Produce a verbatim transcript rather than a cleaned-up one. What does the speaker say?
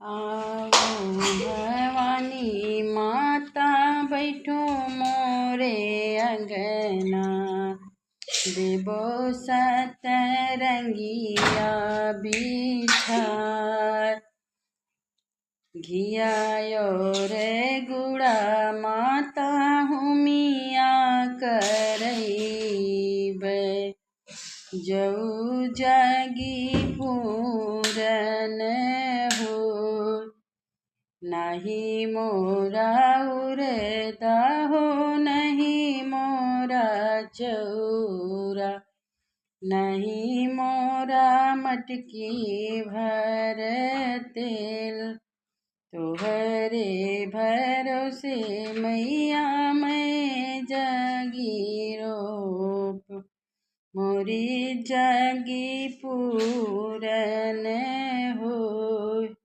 आवो भवानी माता बैठो मोरे अंगना, देबो सतरंगिया बिछार। घिया और गुड़ा माता हुमिया करइबे, जऊ जागी पूरन हो। नहीं मोरा उरदा हो, नहीं मोरा चौरा, नहीं मोरा मटकी भर तेल। तोहरे भरोसे मैया मैं जागी रोप, मोरी जागी पूरन हो।